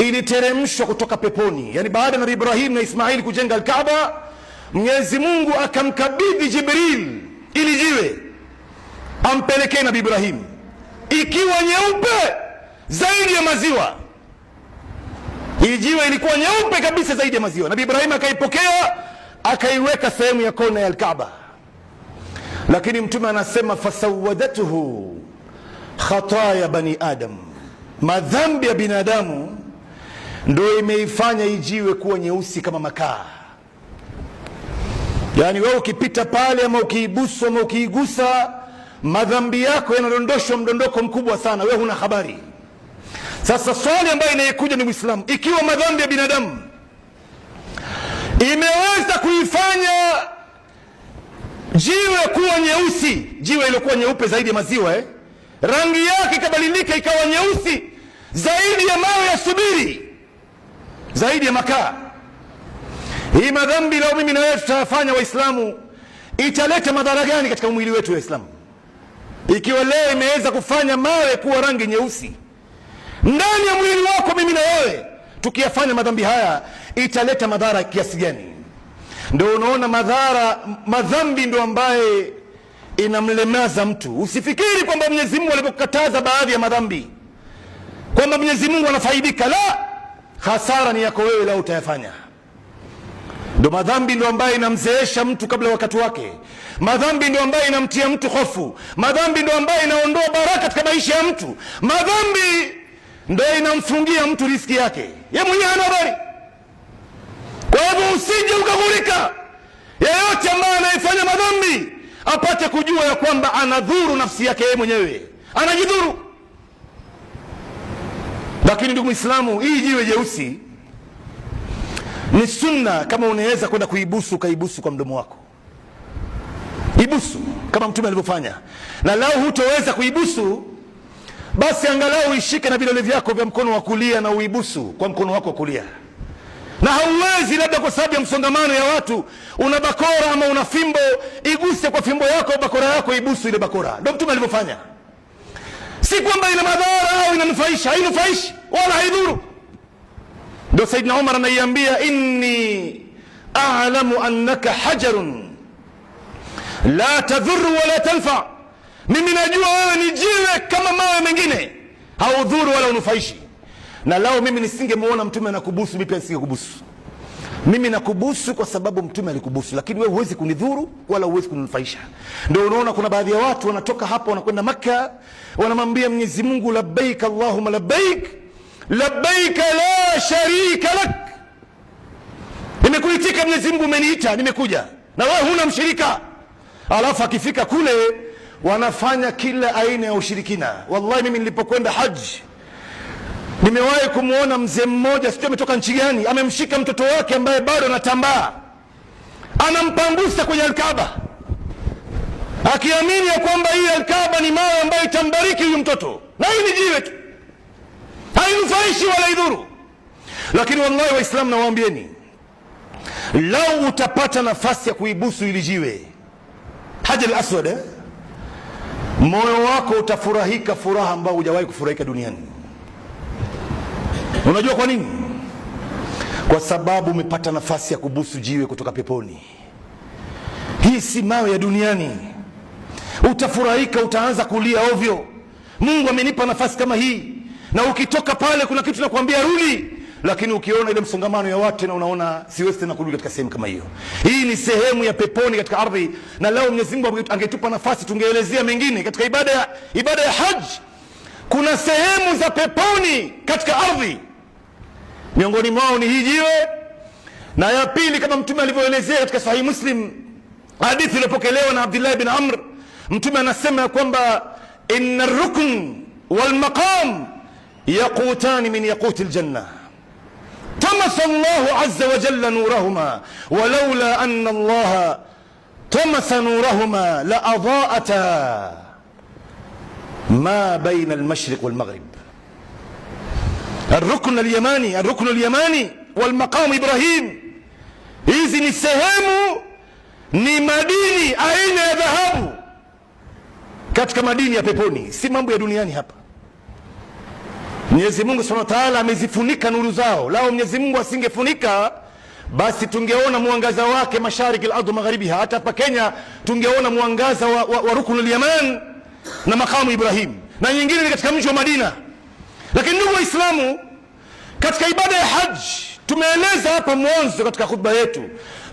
Iliteremshwa kutoka peponi, yani baada ya Nabii Ibrahim na Ismail kujenga Alkaaba, Mwenyezi Mungu akamkabidhi Jibril ili jiwe ampelekee Nabii Ibrahim ikiwa nyeupe zaidi ya maziwa. Hii jiwe ilikuwa nyeupe kabisa zaidi ya maziwa. Nabii Ibrahim akaipokea akaiweka sehemu ya kona ya Alkaaba, lakini Mtume anasema fasawadathu khataya bani adam, madhambi ya binadamu ndo imeifanya hii jiwe kuwa nyeusi kama makaa. Yaani wewe ukipita pale ama ukiibusu ama ukiigusa, madhambi yako yanadondoshwa mdondoko mkubwa sana, wewe huna habari. Sasa swali ambayo inayekuja ni Muislamu, ikiwa madhambi ya binadamu imeweza kuifanya jiwe kuwa nyeusi, jiwe iliyokuwa nyeupe zaidi ya maziwa rangi yake ikabadilika ikawa nyeusi zaidi ya mawe ya subiri, zaidi ya makaa. Hii madhambi leo mimi na wewe tutayafanya Waislamu, italeta madhara gani katika mwili wetu Waislamu? Ikiwa leo imeweza kufanya mawe kuwa rangi nyeusi ndani ya mwili wako, mimi na wewe tukiyafanya madhambi haya italeta madhara kiasi gani? Ndio unaona madhara, madhambi ndio ambaye inamlemaza mtu. Usifikiri kwamba Mwenyezi Mungu alipokataza baadhi ya madhambi kwamba Mwenyezi Mungu anafaidika, la, hasara ni yako wewe, lao utayafanya. Ndio madhambi ndio ambaye inamzeesha mtu kabla wakati wake. Madhambi ndio ambaye inamtia mtu hofu. Madhambi ndio ambaye inaondoa baraka katika maisha ya mtu. Madhambi ndio inamfungia mtu riski yake, ye mwenyewe hana habari. Kwa hivyo usije ukaghurika. Yeyote ambaye anayefanya madhambi apate kujua ya kwamba anadhuru nafsi yake yeye mwenyewe, anajidhuru. Lakini ndugu Muislamu, hii jiwe jeusi ni sunna. Kama unaweza kwenda kuibusu, ukaibusu kwa mdomo wako, ibusu kama Mtume alivyofanya. Na lau hutoweza kuibusu, basi angalau uishike na vidole vyako vya mkono wa kulia na uibusu kwa mkono wako wa kulia. Na hauwezi labda kwa sababu ya msongamano ya watu, una bakora ama una fimbo, iguse kwa fimbo yako bakora yako, ibusu ile bakora. Ndio Mtume alivyofanya. Si kwamba ina madhara au inanufaisha, hainufaishi wala haidhuru. Ndio Saidina Umar anaiambia, inni a'lamu annaka hajarun la tadhuru wala tanfa, mimi najua wewe ni jiwe kama mawe mengine, haudhuru wala unufaishi. Na lao mimi nisingemuona Mtume anakubusu, mimi pia nisingekubusu. Mimi nakubusu kwa sababu Mtume alikubusu, lakini wewe huwezi kunidhuru wala huwezi kuninufaisha. Ndio unaona kuna baadhi ya watu wanatoka hapa wanakwenda Makka, wanamwambia Mwenyezi Mungu, labbaik allahumma labbaik labbaik la sharika lak, nimekuitika Mwenyezi Mungu, umeniita nimekuja, na wewe huna mshirika. Alafu akifika kule wanafanya kila aina ya ushirikina. Wallahi, mimi nilipokwenda haji nimewahi kumwona mzee mmoja, sijui ametoka nchi gani, amemshika mtoto wake ambaye bado anatambaa, anampangusa kwenye Alkaaba akiamini ya kwamba hii Alkaaba ni mawe ambayo itambariki huyu mtoto, na hii ni jiwe tu, hainufaishi wala idhuru. Lakini wallahi Waislamu, nawaambieni, lau utapata nafasi ya kuibusu ili jiwe Hajar al-Aswad, moyo wako utafurahika furaha ambayo hujawahi kufurahika duniani. Unajua kwa nini? Kwa sababu umepata nafasi ya kubusu jiwe kutoka peponi. Hii si mawe ya duniani. Utafurahika, utaanza kulia ovyo, Mungu amenipa nafasi kama hii. Na ukitoka pale, kuna kitu nakwambia rudi, lakini ukiona ile msongamano ya watu na unaona siwezi tena kurudi katika sehemu kama hiyo. Hii ni sehemu ya peponi katika ardhi, na leo Mwenyezi Mungu angetupa nafasi tungeelezea mengine katika ibada ya haji. Kuna sehemu za peponi katika ardhi, miongoni mwao ni hii jiwe, na ya pili kama Mtume alivyoelezea katika Sahihi Muslim, hadithi iliyopokelewa na Abdullah bin Amr, Mtume anasema ya kwamba inna rukn wal maqam yaqutani min yaquti aljanna tamasa Allahu azza wa jalla nurahuma walaula anna Allaha tamasa nurahuma la adaata ma baina almashriq walmaghrib. Arrukn alyamani, arrukn alyamani walmaqamu Ibrahim, hizi ni sehemu, ni madini aina ya dhahabu katika madini ya peponi, si mambo ya duniani hapa. Mwenyezi Mungu Subhanahu wa Ta'ala amezifunika nuru zao. Lao Mwenyezi Mungu asingefunika, basi tungeona mwangaza wake mashariki al-ardh magharibiha. Hata hapa Kenya tungeona mwangaza wa Ruknul Yaman na makamu Ibrahim, na nyingine ni katika mji wa Madina. Lakini ndugu Waislamu, katika ibada ya haji tumeeleza hapa mwanzo katika khutba yetu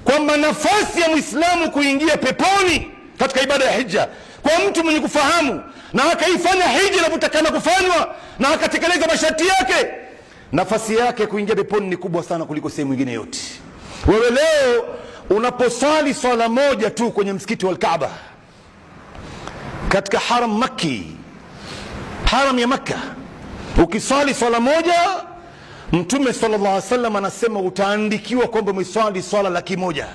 kwamba nafasi ya Muislamu kuingia peponi katika ibada ya hija kwa mtu mwenye kufahamu na akaifanya hija inavyotakana kufanywa na akatekeleza masharti yake, nafasi yake kuingia peponi ni kubwa sana kuliko sehemu nyingine yote. Wewe leo unaposwali swala moja tu kwenye msikiti wa Kaaba katika haram Makki, haram ya Makka, ukiswali swala moja, Mtume sallallahu alaihi wasallam anasema utaandikiwa kwamba umeswali swala 100,000.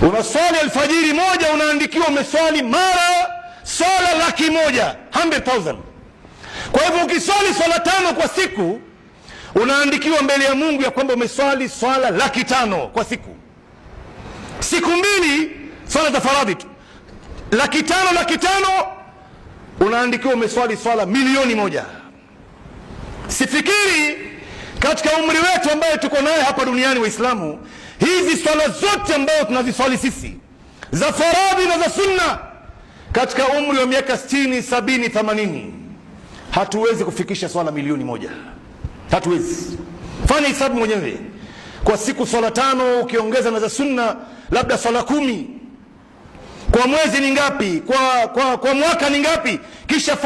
Unaswali alfajiri moja, unaandikiwa umeswali mara swala 100,000, 100,000. Kwa hivyo ukiswali swala 5 kwa siku unaandikiwa mbele ya Mungu ya kwamba umeswali swala 500,000 kwa siku. Siku mbili swala za faradhi tu, 500,000 500,000, unaandikiwa umeswali swala 1,000,000. Sifikiri katika umri wetu ambaye tuko naye hapa duniani Waislamu, hizi swala zote ambazo tunaziswali sisi za faradhi na za sunna, katika umri wa miaka 60, 70, 80 hatuwezi kufikisha swala 1,000,000. Hatuwezi. Fanya hesabu mwenyewe, kwa siku swala 5 ukiongeza na za sunna labda swala 10, kwa mwezi ni ngapi? Kwa mwaka ni ngapi? Kisha